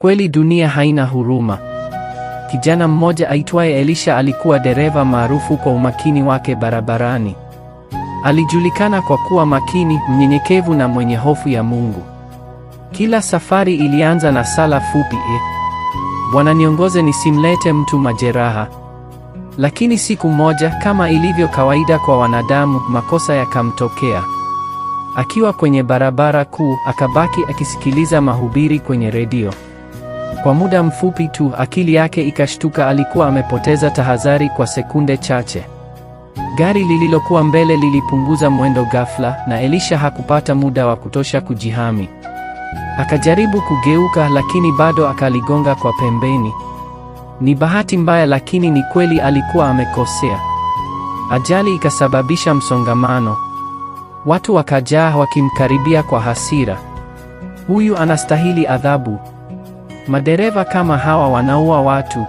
Kweli dunia haina huruma. Kijana mmoja aitwaye Elisha alikuwa dereva maarufu kwa umakini wake barabarani. Alijulikana kwa kuwa makini, mnyenyekevu na mwenye hofu ya Mungu. Kila safari ilianza na sala fupi, Bwana niongoze nisimlete mtu majeraha. Lakini siku moja, kama ilivyo kawaida kwa wanadamu, makosa yakamtokea. Akiwa kwenye barabara kuu, akabaki akisikiliza mahubiri kwenye redio. Kwa muda mfupi tu, akili yake ikashtuka, alikuwa amepoteza tahadhari kwa sekunde chache. Gari lililokuwa mbele lilipunguza mwendo ghafla, na Elisha hakupata muda wa kutosha kujihami. Akajaribu kugeuka, lakini bado akaligonga kwa pembeni. Ni bahati mbaya, lakini ni kweli alikuwa amekosea. Ajali ikasababisha msongamano. Watu wakajaa wakimkaribia kwa hasira. Huyu anastahili adhabu. Madereva kama hawa wanaua watu.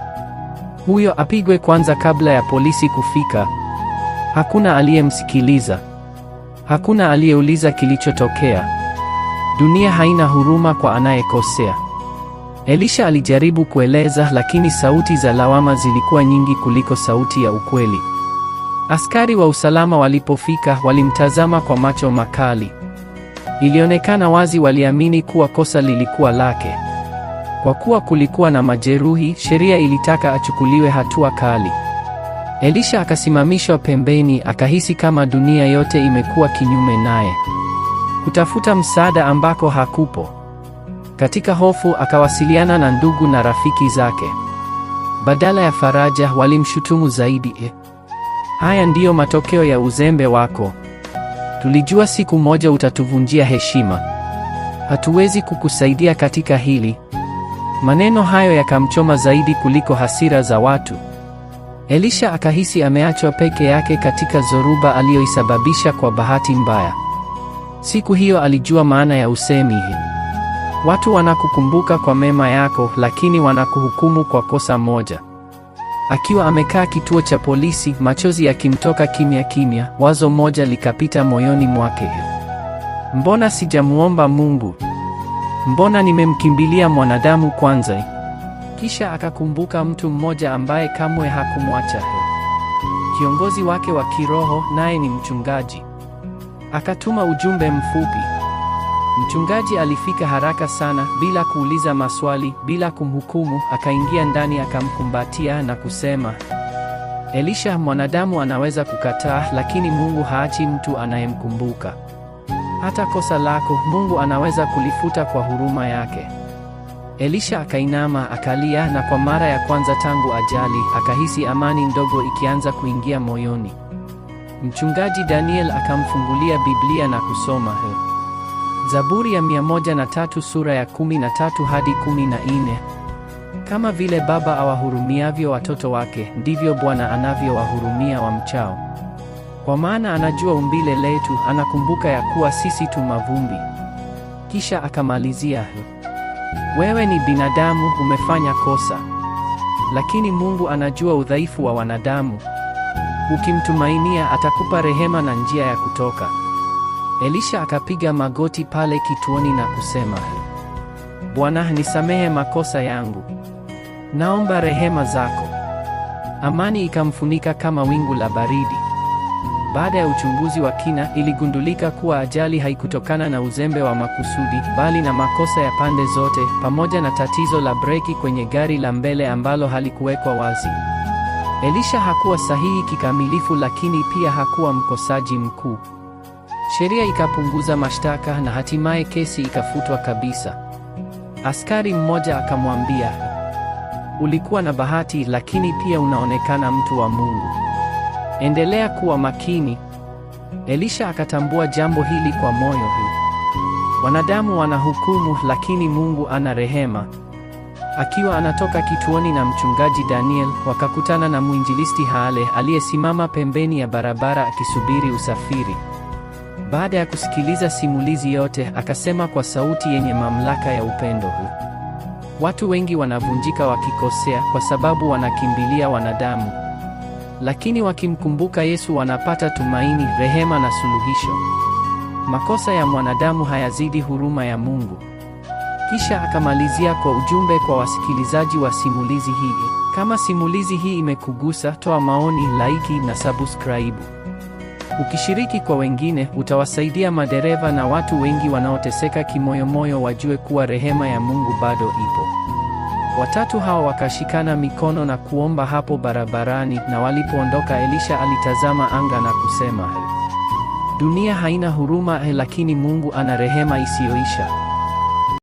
Huyo apigwe kwanza kabla ya polisi kufika. Hakuna aliyemsikiliza. Hakuna aliyeuliza kilichotokea. Dunia haina huruma kwa anayekosea. Elisha alijaribu kueleza, lakini sauti za lawama zilikuwa nyingi kuliko sauti ya ukweli. Askari wa usalama walipofika, walimtazama kwa macho makali. Ilionekana wazi waliamini kuwa kosa lilikuwa lake. Kwa kuwa kulikuwa na majeruhi, sheria ilitaka achukuliwe hatua kali. Elisha akasimamishwa pembeni, akahisi kama dunia yote imekuwa kinyume naye. Kutafuta msaada ambako hakupo. Katika hofu akawasiliana na ndugu na rafiki zake. Badala ya faraja, walimshutumu zaidi. Haya ndiyo matokeo ya uzembe wako. Tulijua siku moja utatuvunjia heshima. Hatuwezi kukusaidia katika hili. Maneno hayo yakamchoma zaidi kuliko hasira za watu. Elisha akahisi ameachwa peke yake katika zoruba aliyoisababisha kwa bahati mbaya. Siku hiyo alijua maana ya usemi, watu wanakukumbuka kwa mema yako, lakini wanakuhukumu kwa kosa moja. Akiwa amekaa kituo cha polisi, machozi yakimtoka kimya kimya, wazo moja likapita moyoni mwake. Mbona sijamuomba Mungu? Mbona nimemkimbilia mwanadamu kwanza? Kisha akakumbuka mtu mmoja ambaye kamwe hakumwacha. Kiongozi wake wa kiroho, naye ni mchungaji. Akatuma ujumbe mfupi. Mchungaji alifika haraka sana, bila kuuliza maswali, bila kumhukumu, akaingia ndani akamkumbatia na kusema, Elisha, mwanadamu anaweza kukataa, lakini Mungu haachi mtu anayemkumbuka. Hata kosa lako Mungu anaweza kulifuta kwa huruma yake. Elisha akainama, akalia, na kwa mara ya kwanza tangu ajali, akahisi amani ndogo ikianza kuingia moyoni. Mchungaji Daniel akamfungulia Biblia na kusoma Zaburi ya 103 sura ya 13 hadi 14. Kama vile baba awahurumiavyo watoto wake, ndivyo Bwana anavyowahurumia wamchao. Kwa maana anajua umbile letu, anakumbuka ya kuwa sisi tu mavumbi. Kisha akamalizia, wewe ni binadamu, umefanya kosa. Lakini Mungu anajua udhaifu wa wanadamu. Ukimtumainia atakupa rehema na njia ya kutoka. Elisha akapiga magoti pale kituoni na kusema, Bwana, nisamehe makosa yangu. Naomba rehema zako. Amani ikamfunika kama wingu la baridi. Baada ya uchunguzi wa kina, iligundulika kuwa ajali haikutokana na uzembe wa makusudi, bali na makosa ya pande zote, pamoja na tatizo la breki kwenye gari la mbele ambalo halikuwekwa wazi. Elisha hakuwa sahihi kikamilifu, lakini pia hakuwa mkosaji mkuu. Sheria ikapunguza mashtaka na hatimaye kesi ikafutwa kabisa. Askari mmoja akamwambia, ulikuwa na bahati, lakini pia unaonekana mtu wa Mungu. Endelea kuwa makini. Elisha akatambua jambo hili kwa moyo huu. Wanadamu wanahukumu, lakini Mungu ana rehema. Akiwa anatoka kituoni na mchungaji Daniel, wakakutana na mwinjilisti Hale aliyesimama pembeni ya barabara akisubiri usafiri. Baada ya kusikiliza simulizi yote, akasema kwa sauti yenye mamlaka ya upendo, watu wengi wanavunjika wakikosea kwa sababu wanakimbilia wanadamu. Lakini wakimkumbuka Yesu wanapata tumaini, rehema na suluhisho. Makosa ya mwanadamu hayazidi huruma ya Mungu. Kisha akamalizia kwa ujumbe kwa wasikilizaji wa simulizi hii. Kama simulizi hii imekugusa, toa maoni, like na subscribe. Ukishiriki kwa wengine, utawasaidia madereva na watu wengi wanaoteseka kimoyomoyo wajue kuwa rehema ya Mungu bado ipo. Watatu hao wakashikana mikono na kuomba hapo barabarani, na walipoondoka Elisha alitazama anga na kusema, dunia haina huruma, lakini Mungu ana rehema isiyoisha.